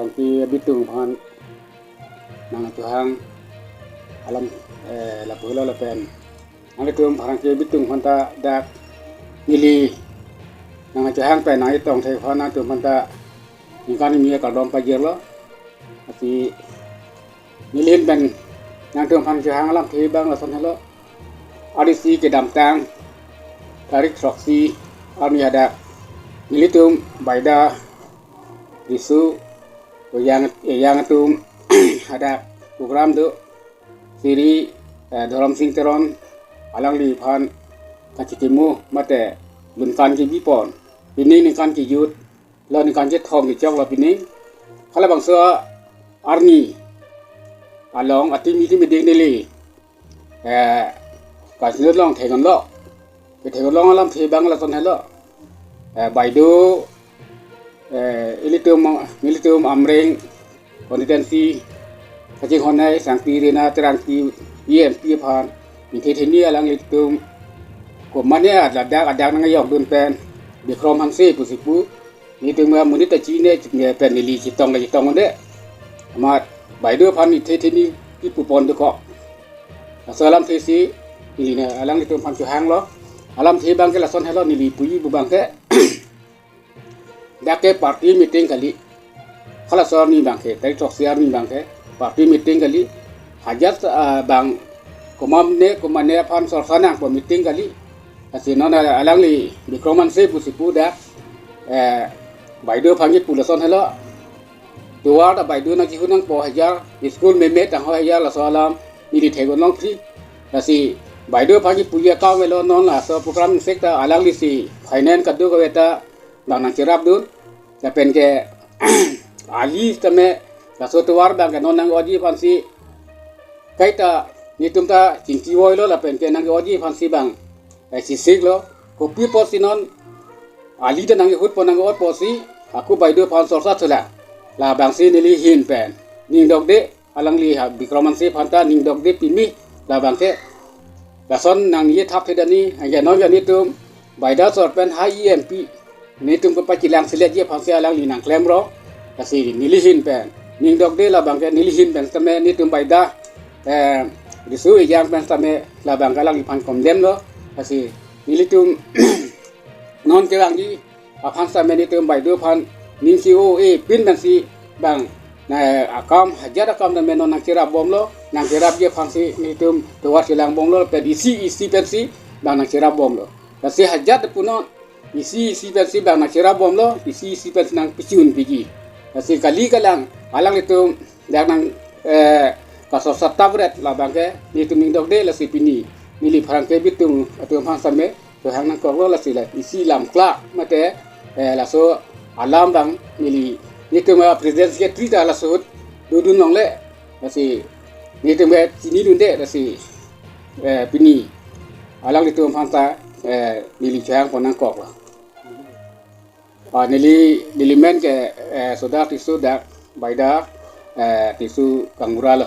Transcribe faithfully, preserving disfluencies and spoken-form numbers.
Pherangke abitung aphan nangchohang alam, eh, lapulo lapen nanglitum pherangke abitung aphan ta dak neli nangchohang pen nangchetong thek aphan nangtum aphan ta ningkan kimi akardom pajirlo. Lasi neli ahin pen nangtum aphan chohang alamthe abang lason helo. Arnisi kedamtang tarik throksi arni hadak nelitum Baida Riso Ejang, Ejang atum hadak program do, Sri, eh, Dhorom Sing Teron alangliphan kachikimo mate lunkan kebipon, pining ningkan kejut lo, ningkan kethom kechoklo pining. Halabangso arni along atimi timi ding neli, eh, kasinut long theklonglo. Ketheklong alamthe abang lason helo. Eh, Baida, eh, ilitum, nelitum Amreng constituency kachinghon ai Sangpi Rina Terangpi E M P aphan ningthe theni alanglitum komane adak adak nangjokdun pen Bikrom Hanse pusi pu, nelitum amonit ta chini pen neli chetong le chetong de. Amat Baida aphan ningthe theni kipupon dokok. Laso alamthe si neli ne alanglitum aphan chohanglo. Alamthe abang ke lason helo, neli puji pu abang ke dak ke party meeting kali. Halaso arni abang ke, tarik throksi arni abang ke party meeting kali. Hajat, ah, bang komane komane aphan sorsa nangpo meeting kali. Lasi non alangli Bikrom Hanse pusi pu dak, eh, Baida aphan kipu lason helo. Tovar ta Baida nangkehut nangpo hajar, school meme tangho hajar laso alam neli theklong phli. Lasi Baida aphan kipuji akam avelo, non laso program sek ta alangli si finance kadokave ta bang nangcherapdun. Lapen ke ali tame laso tovar abang ke non nang-oji aphansi kaita nelitum ta chingki voilo lapen ke nang-oji aphansi bang, eh, chisiklo. Kopi apotsi non ali ta nangkehutpo nang-otpo si ako Baida aphan sorsa thulang. Labangsi neli ahin pen ning dokde, alangli ha Bikrom Hanse aphan ta ning dokde pimi labang ke. Lason nangji thap thedani, anke non nelitum Baida asor pen ha E M P nelitum kepachelang seletji aphansi alangli nangklemrong. Lasi neli ahin pen ning dokde, labang ke neli ahin pen tame nelitum Baida, eh, Riso Ejang pen tame labang ke alangliphan condemn lo. Lasi nelitum non kevangji aphan tame nelitum Baida aphan ning si o e pin pensi bang, na akam hajat akam tame non nangcherapbomlo, nangcherapji aphansi nelitum tovar chelangbomlo, pen isi isi pensi bang nangcherapbomlo. Lasi hajat punon isi isi pensi bang nangcherapbomlo, isi isi pensi nangpachun piji. Lasi kali kalang alanglitum dak nang, eh, kasorsa tapret labang ke nelitum ning dokde, lasi pini neli pherangke abitung atum aphan tame chohang nangkoklo. Lasi la isi lam klak mate, eh, laso alam abang neli, nelitum a president secretary ta laso ahut dodun longle. Lasi nelitum ke chinidunde, lasi, eh, pini alanglitum aphan ta, eh, neli chohangpon nangkoklo. Ah, neli, neli men ke, eh, Sodar Tisso dak Baida, eh, Tisso Kangura lo.